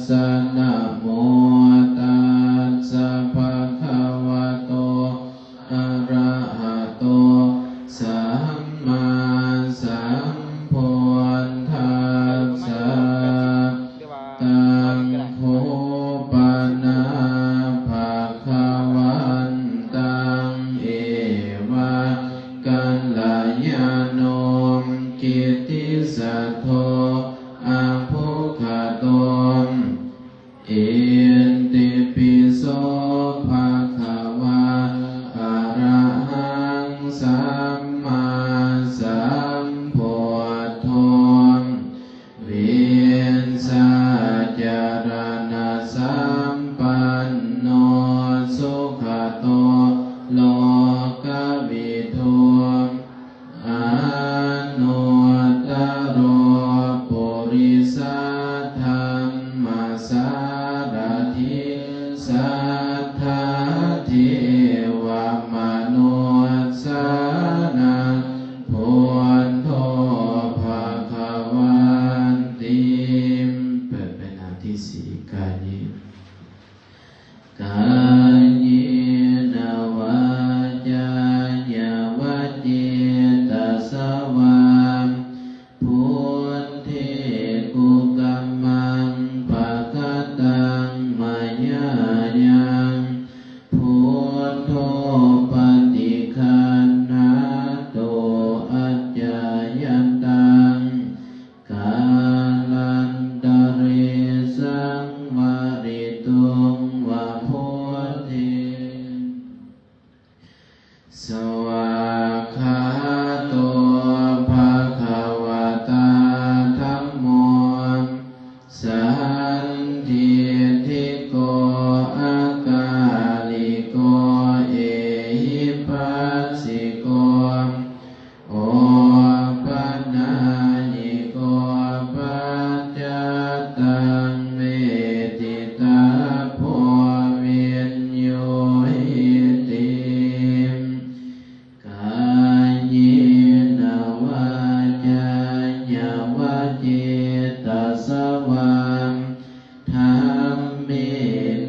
ສະ ນະໂມຕັດສະ ພະຄະວະໂຕ ອະຣະຫະໂຕ ສຳມາສຳພຸດທັດສະ ຕັງ ໂຄ ປະນາ ພະຄະວັນຕັງ ເອວະ ກັນລະຍາໂນ ກິດຕິສະໂທ ອະໂພຄາໂຕ ອິຕິປິໂສ ພະຄະວາ ອະຣະຫັງ ສຳມາສຳພຸດໂທ ວິຊາຈາລະນະສຳປັນໂນ ສຸຂະໂຕ ໂລກະວິທູ ອະນຸດຕະໂລ ປຸລິສະທຳມະສາລະຖິ ສັດທາເທວະມະນຸດສານັງ ພຸດໂທ ພະຄະວັນຕິ ເປີດໄປໜ້າທີສີ່ ກາຍະ ກາເຍນະ ວາຈາຍະ ວະເຈຕະສະວາ ພຸດເທ ກຸກຳມັງ ປະກະຕັງ ມະຍາຍັງ ພຸດໂທ ປະຕິຄັນຫາຕຸ ອັດຈາຍັນຕັງ ກາລັນຕະເຣ ສັງວະລິຕຸງ ວະພຸດເທ ສະຫວາກຂາໂຕ ພະຄະວະຕາ ທຳໂມ ສັນທິດຖິໂກ ອະກາລິໂກ ເອຫິປັດສິໂກ ໂອປະນາຍິໂກ ປັດຈັດຕັງ ເວທິຕັບໂພ ວິນຍູຫິຕິ ກາເຍນະ ວາຈາຍະ ວະເຈຕະສະວາ ທຳເມ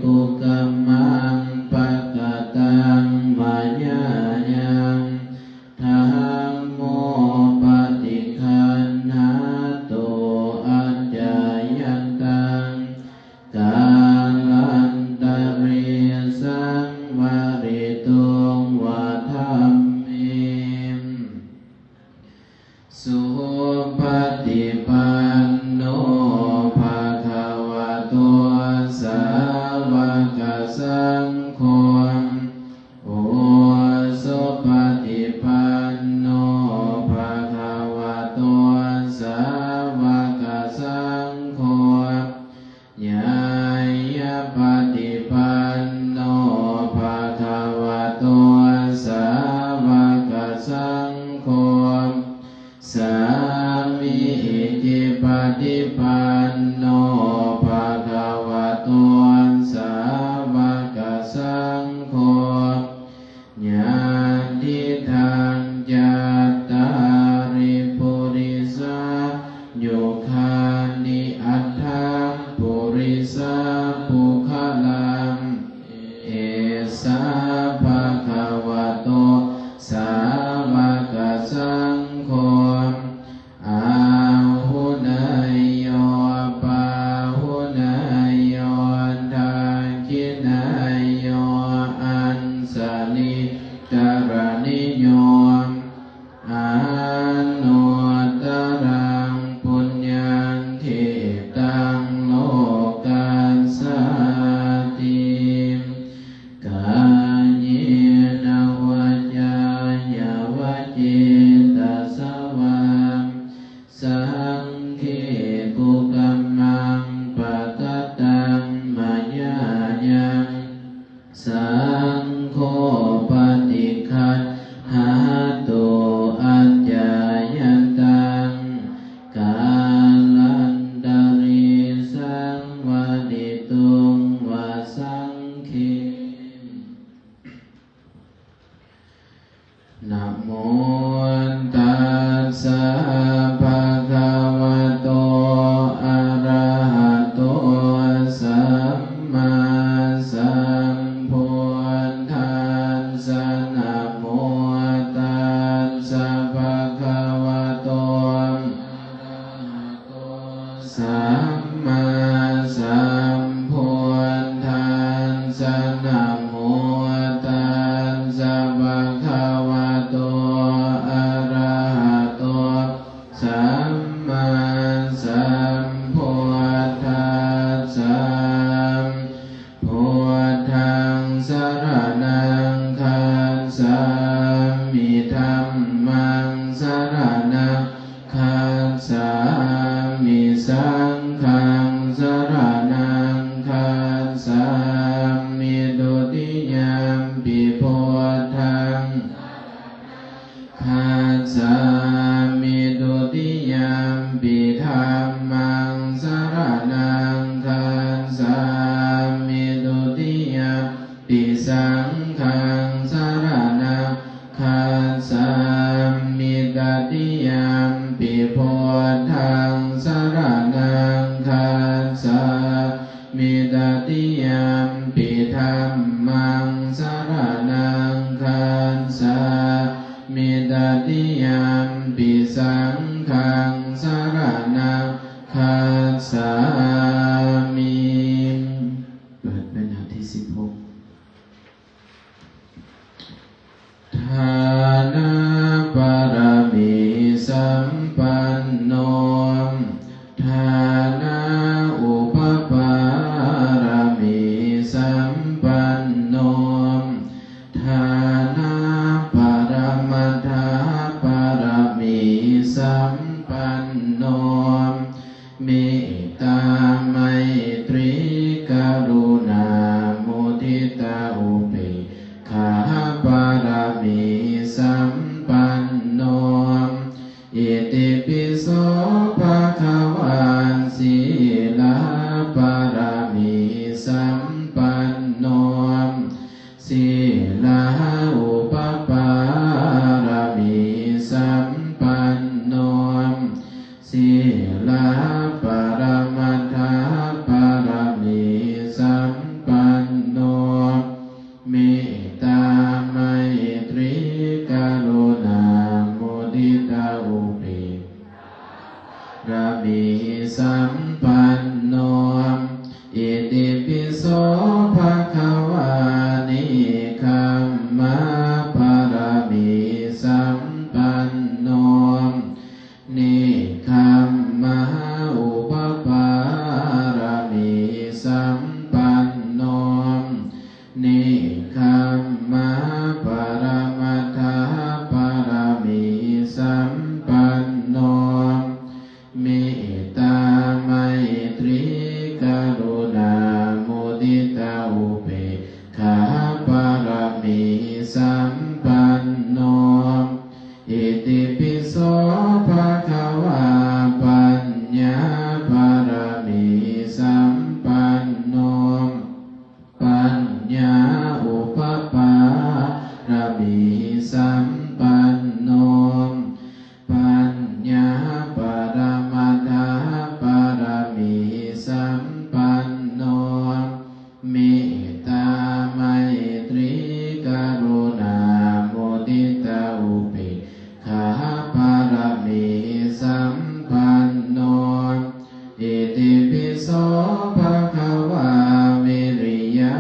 ກຸກຳມັງ ປະກະຕັງ ມະຍາຍັງ ທຳໂມ ປະຕິຄັນຫາຕຸ ອັດຈາຍັນຕັງ ກາລັນຕະເຣ ສັງວະລິຕຸງ ວະທຳເມ ສຸປະຕິປັນໂນ ພະ ສຳມາສຳພຸດທັດສະ ນະໂມຕັດສະ ພະຄະວະໂຕ ອະລະຫະໂຕ ສຳມາສຳພຸດທັດສະ ພຸດທັງສະລະນັງຄັດສາມິ ທຳມັງສະລະນັງຄັດສາມິ ສັງຄັງສະລະນັງຄັດສາມິ ທຸຕິຍຳປິ ພຸດທັງ ຄັດສາມິ ທຸຕິຍຳປິ ທຳມັງສະລະນັງຄັດສາມິ ທຸຕິຍຳປິ ສັງຄັງສະລະນັງຄັດສາມິ ຕະຕິຍຳປິ ພຸດທັງສະລະນັງຄັດສາມິ ຕະຕິຍຳປິ ທຳມັງສະລະນັງຄັດສາມິ ຕະຕິຍຳປິ ສັງຄັງສະລະນັງຄັດສາມິ ເປີດເປັນໜ້າທີສິບຫົກ ທານະບາລະມີສຳປັນໂນ ທານະອຸປະບາລະມີສຳປັນໂນ ທານະປະລະມັດຖະບາລະມີສຳປັນໂນ ເມດຕາໄມຕຣີກະລຸນາມຸທິຕາອຸເບກຂາບາລະມີສຳປັນໂນ ອິຕິປິໂສພະຄະວາ ສີລາບາລະມີສຳປັນໂນ ສີລາອຸປະບາລະມີສຳປັນໂນ ສີລາປະລະມັດຖະບາລະມີສຳປັນໂນ ເມດຕາໄມຕຣີກະລຸນາມຸທິຕາອຸເບກ ລະມີສຳປັນໂນ ອິຕິປິໂສພະຄະວາ ເນກຂຳມາບາລະມີສຳປັນໂນ ເນກຂຳມາອຸປະບາລະມີສຳປັນໂນ ເນກຂຳມາປະລະມັດຖະບາລະມີສຳປັນໂນ ເມດຕາໄມຕຣີກະລຸນາມຸທິຕາອຸເບກຂາບາລະມີສຳປັນໂນ ອິຕິປິໂສພະຄະວາ ປັນຍາບາລະມີສຳປັນໂນ ປັນຍາອຸປະບາລະມີສຳປັນໂນ ປັນຍາປະລະມັດຖະບາລະມີສຳປັນໂນ ເມດຕາໄມຕຣີກະລຸນາມຸທິຕາອຸເບກຂາບາລະມີສຳປັນໂນ ອິຕິປິໂສພະຄະວາ ວິລິຍາ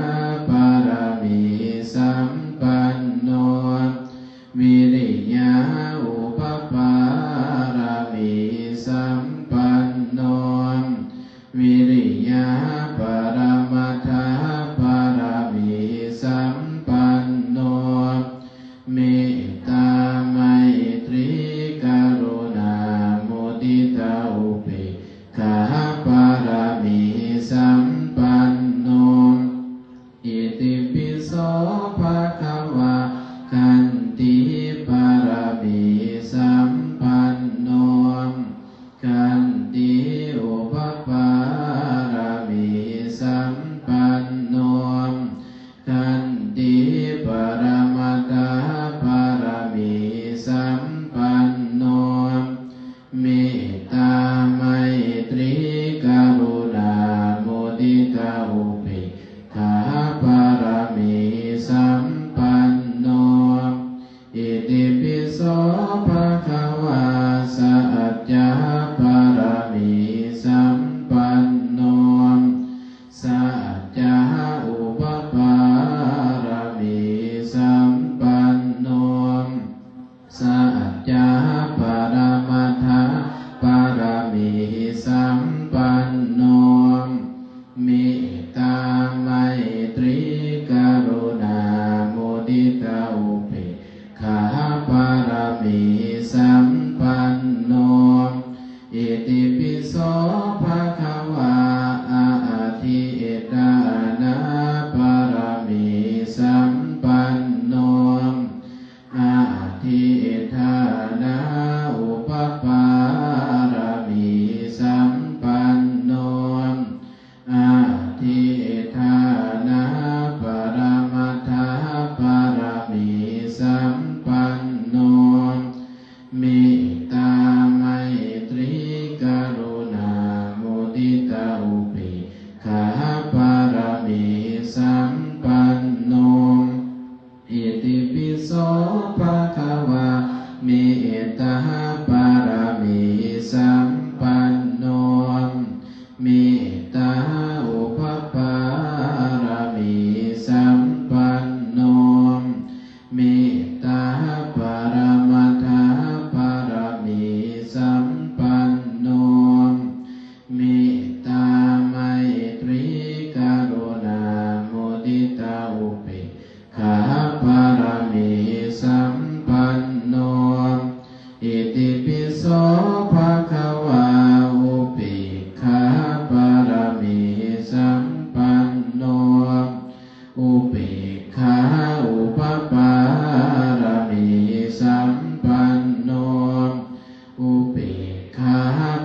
ບາລະມີສຳປັນໂນ ວິລິຍາອຸປະບາລະມີສຳປັນໂນ ວິລິຍາ ຕາອຸປະປາລະມີສຳປັນໂນ ເມດຕາປະລະມັດຖະປະລະມີສຳປັນໂນ ເມດຕາໄມຕຣີກະລຸນາມຸທິຕາອຸເບກຂາປະລະມີສຳປັນໂນ ອິຕິປິໂສ ພະຄະວາ ອຸເບກຂາປະລະມີສຳປັນໂນ ອຸເບກຂາອຸປະປາລະມີສຳປັນໂນ ອຸເບກຂາ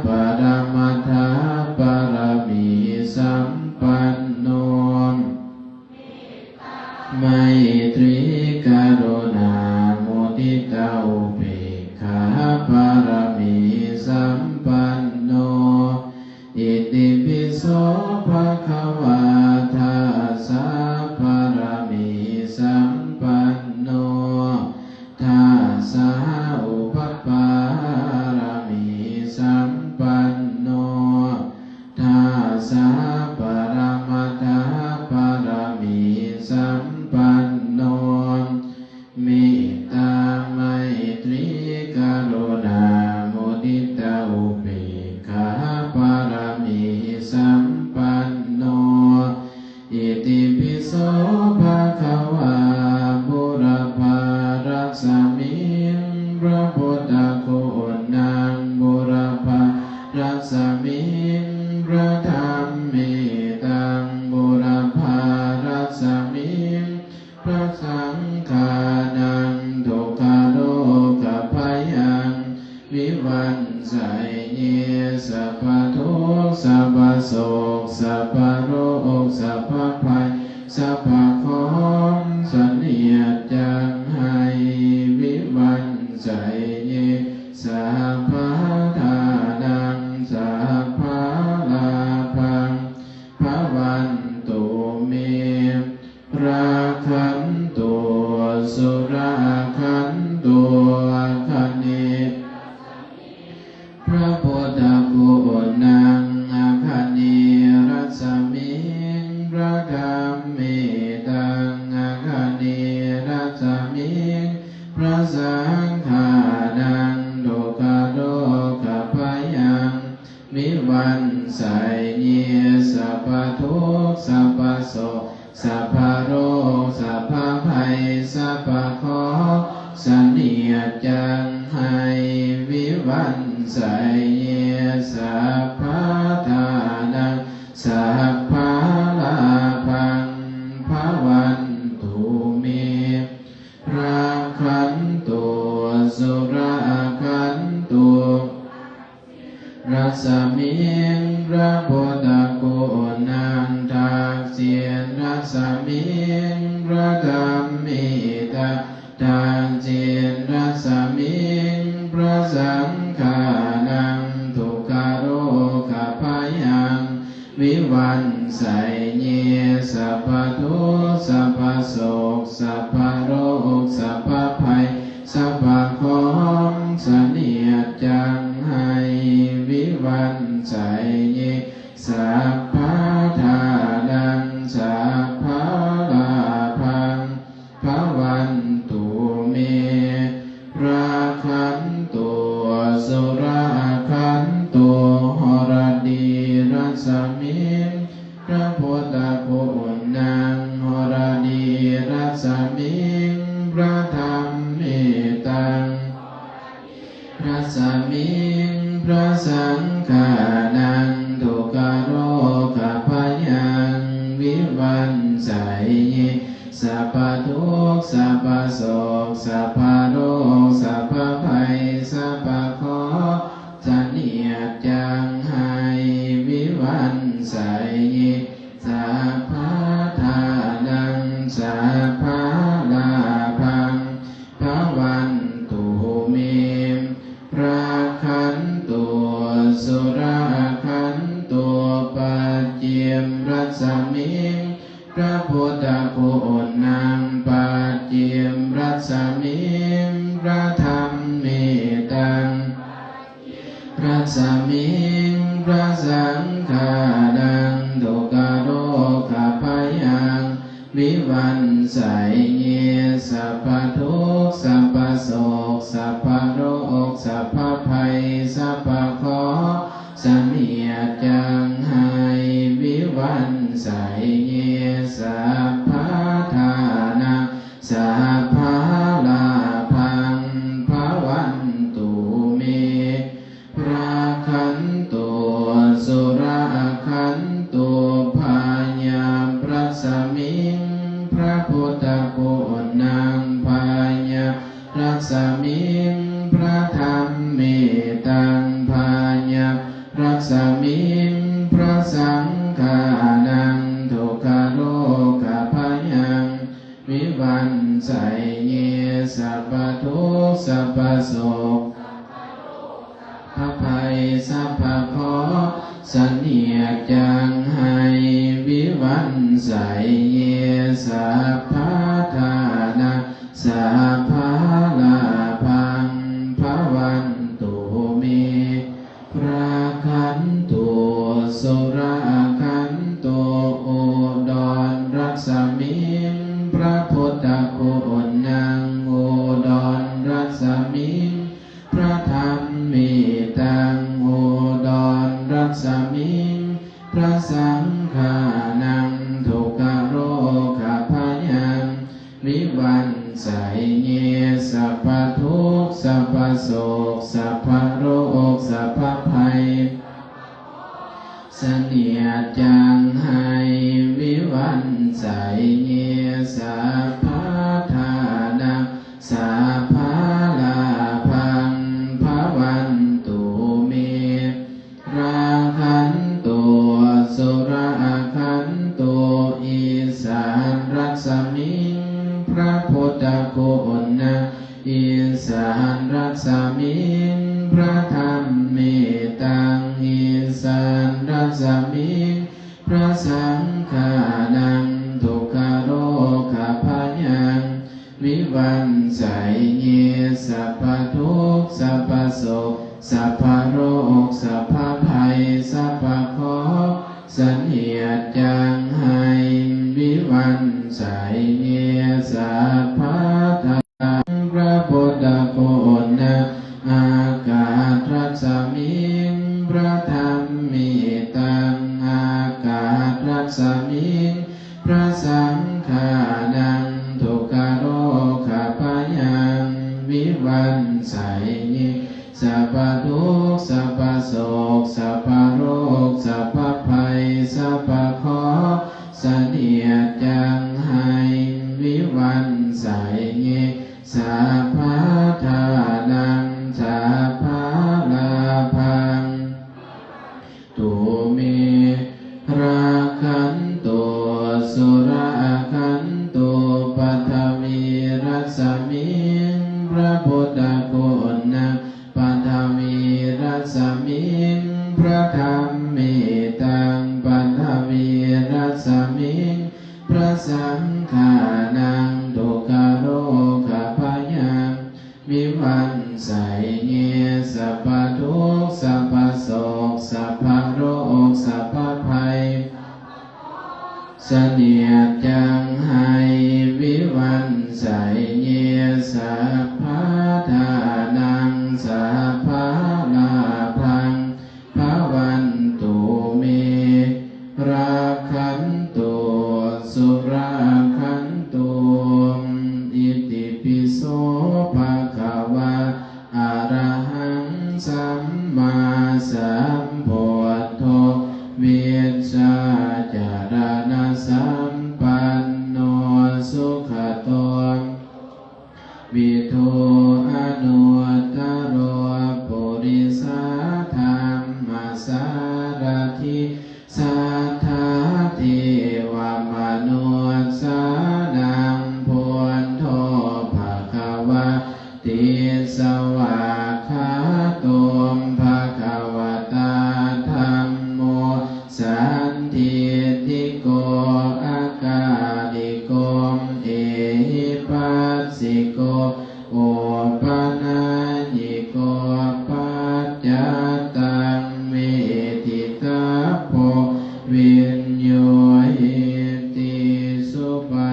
ປະລະມັດຖະປະລະມີສຳປັນໂນ ໄມຕຣີກະລຸນາມຸທິຕາອຸເບກຂາປະລະມີສຳປັນໂນ ອິຕິປິໂສ ພະຄະວາ ທັດສະປະລະມີສຳປັນໂນ ທັດສະອຸປະປາລະມີສຳປັນໂນ ທັດສະປະລະມັດຖະປະລະມີສຳປັນໂນ ເມດຕາໄມຕຣີກະລຸນາມຸທິຕາອຸເບກຂາປະລະມີສຳປັນໂນ ອິຕິປິໂສ ພະຄະວາ ບຸລະພາຣັດສະມິງ ພະພຸດທະຄຸນນັງ ບຸລະພາຣັດສະມິງ ພະທຳເມຕັງ ບຸລະພາຣັດສະມິງ ພະສັງຄານັງ ທຸກຂະໂລກະພະຍັງ ວິວັນໄຊເຍ ສັບພະທຸກ ສັບພະໂສກ ສັບພະໂລກ ສັບພະໄພ ສັບພະເຄາະ ສະເໜຍດຈັກໄຫ້ ວິວັນໄຊເຍ ສັບພະທານັງ ສັບພະລາພັງ ພະວັນຕຸເມ ລັກຂັນຕຸ ສຸລາຄັນຕຸ ອັກຂະເນ ພະພຸດທະຄຸນນັງ ອັກຂະເນ ຣັດສະມິງ ພະທຳເມຕັງ ອັກຂະເນ ຣັດສະມິງ ພະສັງຄານັງ ທຸກຂະໂລກະພະຍັງ ວິວັນໄຊເຍ ສັບພະທຸກ ສັບພະໂສກ ສັບພະໂລກ ສັບພະໄພ ສັບພະເຄາະ ສະເໜຍດຈັກໄຫ້ ວິວັນໄຊເຍ ສັບພະທານັງ ສັບພະລາພັງ ພະວັນຕຸເມ ລັກຂັນຕຸ ສຸລາຄັນຕຸ ຣັດສະມິງ ພະພຸດທະຄຸນນັງ ທັກສິນ ຣັດສະມິງ ພະທຳເມຕັງ ທັກສິນ ຣັດສະມິງ ພະສັງຄານັງ ທຸກຂະໂລກະພະຍັງ ວິວັນໄຊເຍ ສັບພະທຸກ ສັບພະໂສກ ສັບພະໂລກ ສັບພະໄພ ສັບພະເຄາະ ສະເໜຍດຈັກໄຫ້ ວິວັນໄຊເຍ ສັບພະທານັງ ສັບພະລາພັງ ພະວັນຕຸເມ ລັກຂັນຕຸ ສຸລາຄັນຕຸ ຫົລະດີ ຣັດສະມິງ ພະພຸດທະຄຸນນັງ ຫົລະດີ ຣັດສະມິງ ພະທຳເມຕັງ ຣັດສະມິງ ພະສັງຄານັງ ທຸກຂະໂລກະພະຍັງ ວິວັນໄຊເຍ ສັບພະທຸກ ສັບພະໂສກ ສັບພະໂລກ ສັບພະໄພ ສັບພະເຄາະ ສະເໜຍດຈັກໄຫ້ ວິວັນໄຊເຍ ສັບພະທານັງ ສັບພະລາພັງ ພະວັນຕຸເມ ລັກຂັນຕຸ ສຸລາຄັນຕຸ ປັດຈິມ ຣັດສະມິງ ພະພຸດທະຄຸນນັງ ປັດຈິມ ຣັດສະມິງ ພະທຳເມຕັງ ລັດສະມິງ ພະສັງຄານັງ ວິວັນໄຊເຍ ສັບພະທຸກ ສັບພະໂສກ ສັບພະໂລກ ສັບພະໄພ ສັບພະເຄາະ ສະໜຽດຈາງໄຫ້ ວິວັນໄຊເຍ ສັບພະທານັງ ສັບພະລາພັງ ພະວັນຕຸເມ ລັກຂັນຕຸ ສຸລາຄັນຕຸ ພະຍັບລັດສະມິງ ພະພຸດທະຄຸນນັງ ພະຍັບລັດສະມິງ ພະທຳເມຕັງ ພະຍັບລັດສະມິງ ພະສັງຄານັງ ທຸກຂະໂລກະພະຍັງ ວິວັນໄຊເຍ ສັບພະທຸກ ສັບພະໂສກ ພະໄພ ສັບພະເຄາະ ສະໜຽດຈາງໄຫ້ ວິວັນໄຊເຍ ສັບພະທານັງ ສັບພະລາພັງ ພະວັນຕຸເມ ລັກຂັນຕຸ ສຸລາຄັນຕຸ ອຸດອນລັດສະມິງ ພະພຸດທະຄຸນນັງ ອຸດອນລັດສະມິງ ພະທຳເມຕັງ ອຸດອນລັດສະມິງ ພະສັງຄານັງ ທຸກຂະໂລກະພະຍັງ ວິວັນໄຊເຍ ສັບພະທຸກ ສັບພະໂສກ ສັບພະໂລກ ສັບພະໄພ ສະໜຽດຈາງໄຫ້ ວິວັນໄຊເຍ ສັບພະທານັງ ສັບພະລາພັງ ພະວັນຕຸເມ ລັກຂັນຕຸ ສຸລາຄັນຕຸ ອີສານລັດສະມິງ ພະພຸດທະຄຸນນະ ອີສານລັດສະມິງ ພະທຳເມຕັງ ອີສານລັດສະມິງ ພະສັງຄານັງ ທຸກຂະໂລກະພະຍັງ ວິວັນໄຊເຍ ສັບພະທຸກ ສັບພະໂສກ ສັບພະໂລກ ສັບພະໄພ ສັບພະເຄາະ ສະໜຽດຈາງໄຫ້ ວິວັນໄຊເຍ ສັບພະທາ ພະພຸດທະຄຸນນະ ອາກາດລັດສະມິງ ພະທຳເມຕັງ ອາກາດລັດສະມິງ ພະສັງຄານັງ ທຸກຂະໂລກະພະຍັງ ວິວັນໄຊເຍ ສັບພະທຸກ ສັບພະໂສກ ສັບພະໂລກ ສັບພະໄພ ສັບພະເຄາະ ສະໜຽດຈາງໄຫ້ ວິວັນໄຊເຍ ສັບພະທານັງ ສັບພະລາພັງ ຕຸເມ ລັກຂັນຕຸ ສຸລາຄັນຕຸ ປະຖະວີລັດສະມິງ ພະພຸດທະຄຸນນະ ປະຖະວີລັດສະມິງ ພະທຳເມຕັງ ປະຖະວີລັດສະມິງ ພະສັງຄານັງ ທຸກຂະໂລກະພະຍັງ ວິວັນໄຊເຍ ສັບພະທຸກ ສັບພະໂສກ ສັບພະໂລກ ສັບພະໄພ ສະໜຽດຈາງໄຫ້ ວິວັນໄຊເຍ ສັບພະທານັງ ສັບພະລາພັງ ພະວັນຕຸເມ ລັກຂັນຕຸ ສຸລາຄັນຕຸ ອິຕິປິໂສ ພະຄະວາ ອະລະຫັງ ສຳມາສຳພຸດໂທ ວິຊາຈາລະນະສຳປັນໂນ ສຸຂະໂຕ ວິທູ ອະນຸດຕະໂລ ປຸລິສະທຳມະສາລະຖິ ສັດຖາເທວະມະນຸດສານັງ ພຸດໂທ ພະຄະວາ ຕິສະຫວາກຂາໂຕ ພະຄະວະຕາ ທຳໂມ ສັນທິດຖິໂກ ອະກາລິໂກ ເອຫິປັດສິໂກ ໂອປະນະຍິໂກ ປັດຈັດຕັງ ເວທິຕັບໂພ ວິນໂຍຫິຕິ ສຸປະ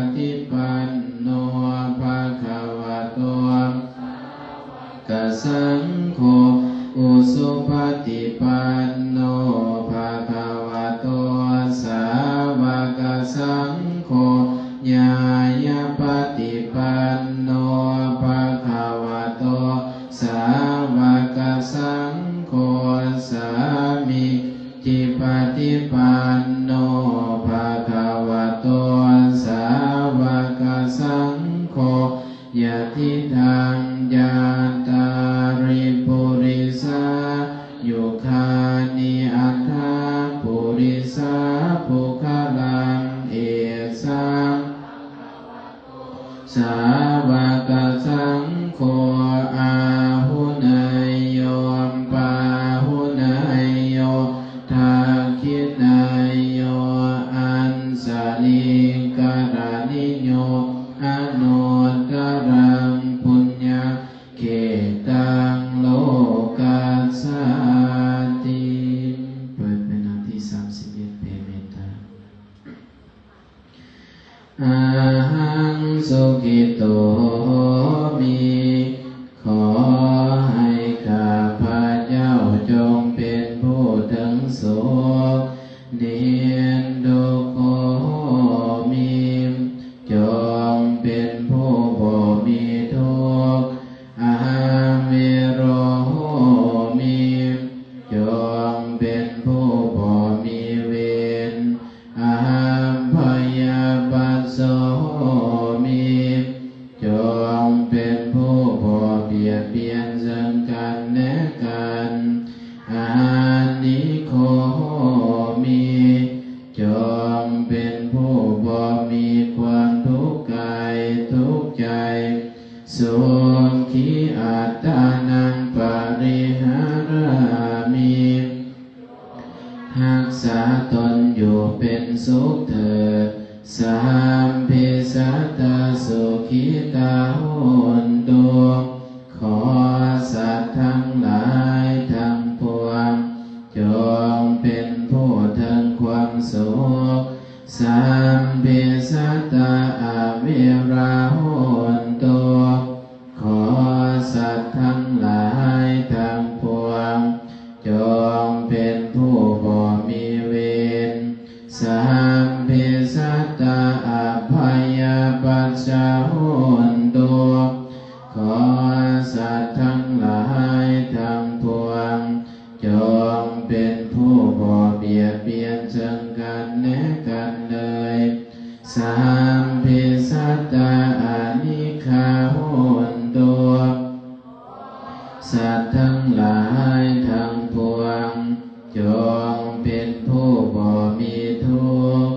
ປຸກຄະລັງ ເອສາ ສາວະກະສັງໂຄ ອາຫຸເນຍໂຍ ປາຫຸເນຍໂຍ ທັກຂິເນຍໂຍ ອັນສະລີກະລະນິໂຍ ອະນຸດຕະລັງ ປຸນຍະ ເຂຕັງ ໂລກັດສາຕິ. ເປີດເປັນໜ້າທີ່ສາມສິບເອັດ ແຜ່ເມດຕາ. ອະຫັງສຸຂິໂຕໂຫມິ ຂໍໃຫ້ຂ້າພະເຈົ້າຈົ່ງເປັນຜູ້ເຖິງສຸກ. ນິດດຸໂຂໂຫມິ ຈົ່ງເປັນຜູ້ບໍ່ມີທຸກ. ອະຫະເວໂຣໂຫມິ ຈົ່ງເປັນຜູ້ບໍ່ມີເວນ. ອະຫະພະຍາປັດໂສໂຫມິ ຈົ່ງເປັນຜູ້ບໍ່ບຽດບຽນເຊິ່ງກັນແລະກັນ. ອະຫະນິໂຄໂຫມິ ຈົ່ງເປັນຜູ້ບໍ່ມີຄວາມທຸກກາຍທຸກໃຈ. ສຸຂີອັດຕານັງປະລິຫາຣາມິ ຮັກສາຕົນຢູ່ເປັນສຸກເຖີດ. ສັບພິສັດຕາສຸຂີຕາໂຫນຕຸ ຂໍສັດທັງຫຼາຍທັງປວງ ຈົ່ງເປັນຜູ້ເຖິງຄວາມສຸກ. ສັບພິສັດຕາອະເວລາໂຫນຕຸ ຂໍສັດທັງຫຼາຍທັງປວງ ຈົ່ງເປັນຜູ້ບໍ່ມີເວນ. ສັບພິສັດຕາອັບພະຍາປັດຊາໂຫນຕຸ ຂໍສັດທັງຫຼາຍທັງປວງ ຈົ່ງເປັນຜູ້ບໍ່ບຽດບຽນເຊິ່ງກັນແລະກັນເລີຍ. ສັບພິສັດຕາອະນິກຂາໂຫນຕຸ ສັດທັງຫຼາຍທັງປວງ ຈົ່ງເປັນຜູ້ບໍ່ມີທຸກ.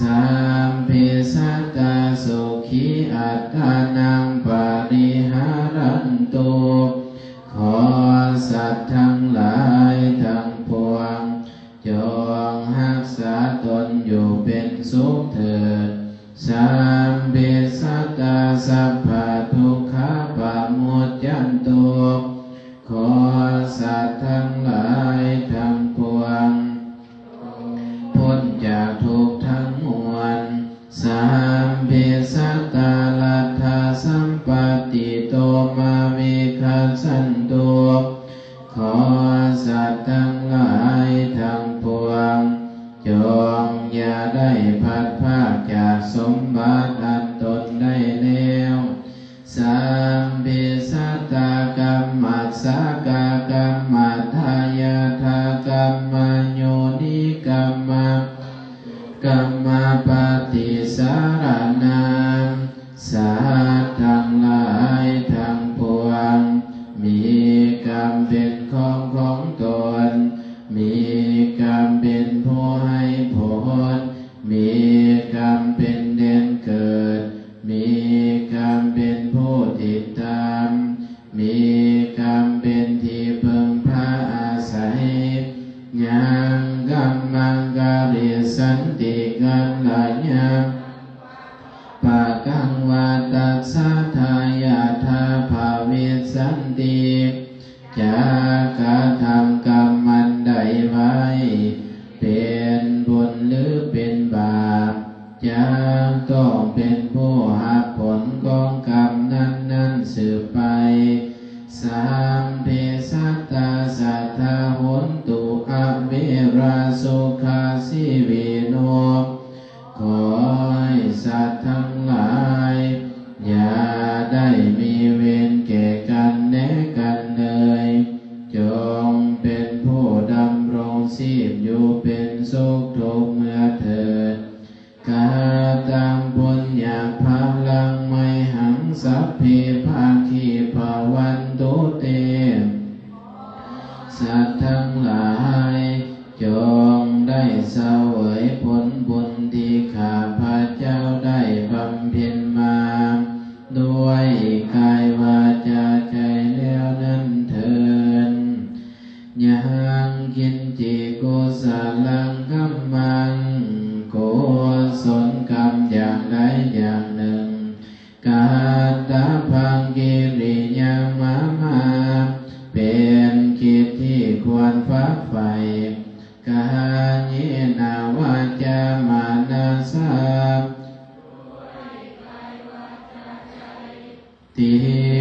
ສັບພິສັດຕາສຸຂີອັດຕານັງປະລິຫາຣັນຕຸ ຂໍສັດທັງຫຼາຍທັງປວງ ຈົ່ງຮັກສາຕົນຢູ່ເປັນສຸກເຖີດ. ສັບພິສັດຕາສັບພະທຸກຂາປະມຸດຈັນຕຸ ຂໍສັດທັງຫຼາຍທັງປວງ ພົ້ນຈາກທຸກທັງມວນ. ສັບພິສັດຕາລັດຖະສຳປະຕິໂຕມາວິຄັດສັນຕຸ ຂໍສັດທັງຫຼາຍທັງປວງ ຈົ່ງຢ່າໄດ້ພັດພາກຈາກສົມບັດອັນຕົນໄດ້ແລ້ວ. ສັບພິສັດຕາກັມມັດສາກາກັມມັດຖາຍາທາກັມມະໂຍນິກັມມະ ກຳມະປະຕິສາລະນາ ສັດທັງຫຼາຍທັງປວງ ມີກຳເປັນຂອງຂອງຕົນ ມີກຳເປັນຜູ້ໃຫ້ຜົນ ມີກຳເປັນແດນເກີດ ມີກຳເປັນຜູ້ຕິດຕາມ ມີກຳເປັນທີ່ເພິ່ງພາອາໄສ ຍັງກັມມັງກະລິດສັນຕິກັນລະຍາ ປະກັງວາຕັດສະທາຍາທາພະວິດສັນຕິ ຈັກກະທຳກຳອັນໃດໄວ້ ເປັນບຸນຫຼືເປັນບາບ ຈັກຕ້ອງເປັນຜູ້ຮັບຜົນຂອງກຳນັ້ນໆສືບໄປ. ສັບພິສັດຕາສັດທາໂຫນຕຸ ອະເວລາສຸຂາຊີວິໂນ ຂໍໃຫ້ສັດທັງຫຼາຍ ຢ່າໄດ້ມີເວນແກ່ກັນແລະກັນເລີຍ ຈົ່ງເປັນຜູ້ດຳລົງຊີບຢູ່ເປັນສຸກທຸກເມື່ອເທີດ. ກະຕັງປຸນຍັງ ທິ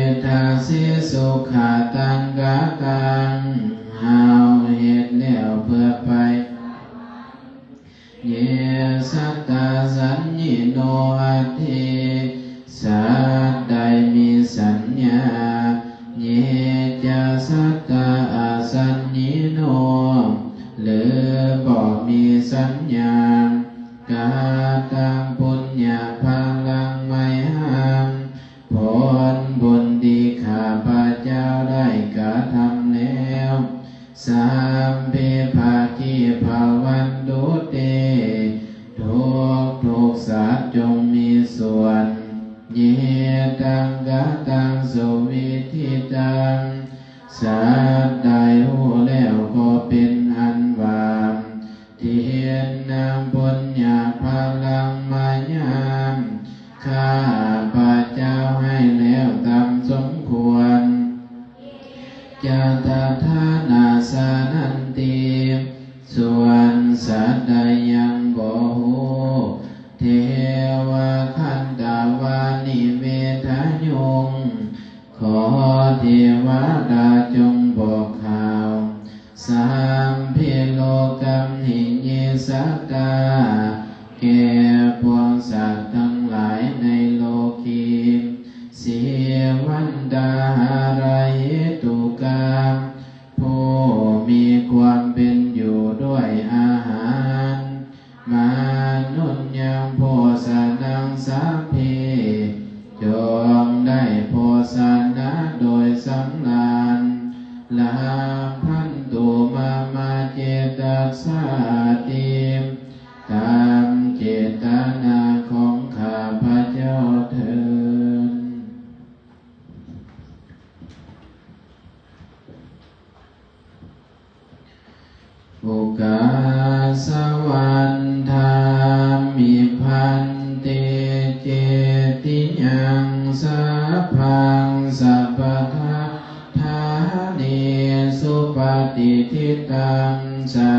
ດຖາສິສຸຂະຕັງກະຕັງ ເຮົາເຮັດແລ້ວເພື່ອໄປ ເຢ ສັດຕາສັນຍິໂນ ອັດຖິ ສັດໃດມີສັນຍາ ເຢ ຈະ ສັດຕາ ອະສັນຍິໂນ ຫຼື ບໍ່ມີສັນຍາ ກະຕັງ ປຸນຍະພະລັງ ໄມຫັງ ຜົນບຸນທີ່ຂ້າພະເຈົ້າໄດ້ກະທຳແລ້ວ ສັບເພ ພາຄີ ພະວັນຕຸເຕ ທຸກໆສັດຈົ່ງມີສ່ວນ ເຢ ຕັງກະຕັງ ສຸວິທິຕັງ ສັດໃດຮູ້ແລ້ວກໍເປັນອັນວ່າ ທິນນະ ປຸນຍະພະລັງ ມາຍັງ ຂ້າພະເຈົ້າໃຫ້ແລ້ວຕາມສົມຄວນ ຈະ ຕະຖານະ ສານັນຕິ ສ່ວນສັດໃດຍັງບໍ່ຮູ້ ເທວະ ຄັນຕະວາ ນິເວທະຍຸງ ຂໍເທວະດາຈົ່ງບອກຂ່າວ ສັບເພ ໂລກັມຫິ ເຢ ສັດຕາ ແກ່ພວກສັດທັງຫຼາຍໃນໂລກີ ຊີວັນຕາ ຫາລະເຫຕຸກາ ຜູ້ມີຄວາມເປັນຢູ່ດ້ວຍອາຫານ ມານຸນຍັງ ໂພຊະນັງ ສັບເພ ຈົ່ງໄດ້ໂພຊະນາໂດຍສຳລານ ລາພັນຕຸ ມະມະ ເຈຕະສາຕິ ຕາມເຈຕະນາຂອງຂ້າພະເຈົ້າເທີ້ນ. ໂອກາສະວັນທາມິ ພັນເຕ ເຈຕິຍັງ ສັບພັງ ສັບປະທາ ຖານີ ສຸປະຕິທິດຕັງ ສາ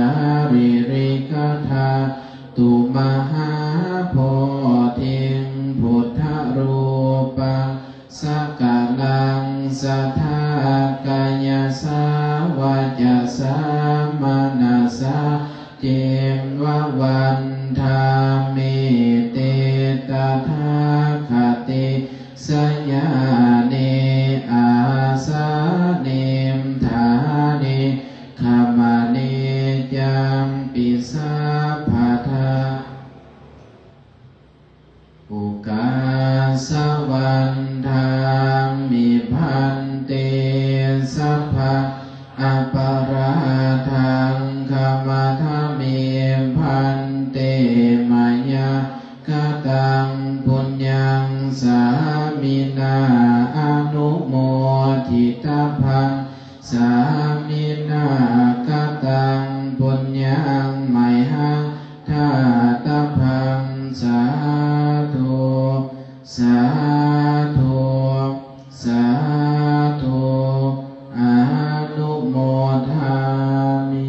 ລີລິກະທາຕຸ ມະຫາໂພທິງ ພຸດທະຮູປັງ ສະກະລັງ ສະທາ ກາຍະສາ ວາຈາສາ ມະນະສາ ເຈມວະວັນທາມິ ເຕ ຕະຖາຄະຕິ ສະຍານິ ອາສະນິ ຖານີ ຂະມະນີ ຈຳປິ ສັບພະທາ ໂອກາສະວັນທາມິ ພັນເຕ ສັບພະອະປະລາທັງ ຂະມາທາມິ ພັນເຕ ມະຍັງ ກະຕັງ ປຸນຍັງ ສາມິນາ ອະນຸໂມທິຕະພັງ ສາມິນາ ກະຕັງ ປຸນຍັງ ໄມຫັງ ທາຕະພັງ ສາທຸ ສາທຸ ສາທຸ ອະນຸໂມທາມິ.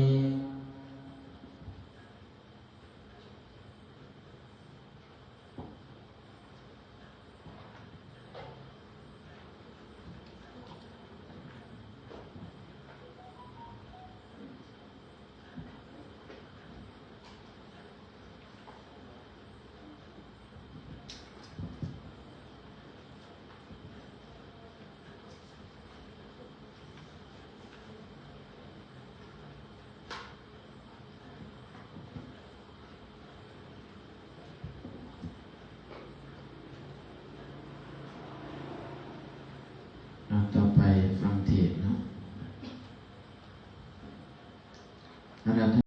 ເອົາ ຕໍ່ໄປຟັງເທດເນາະ ອາລາທະ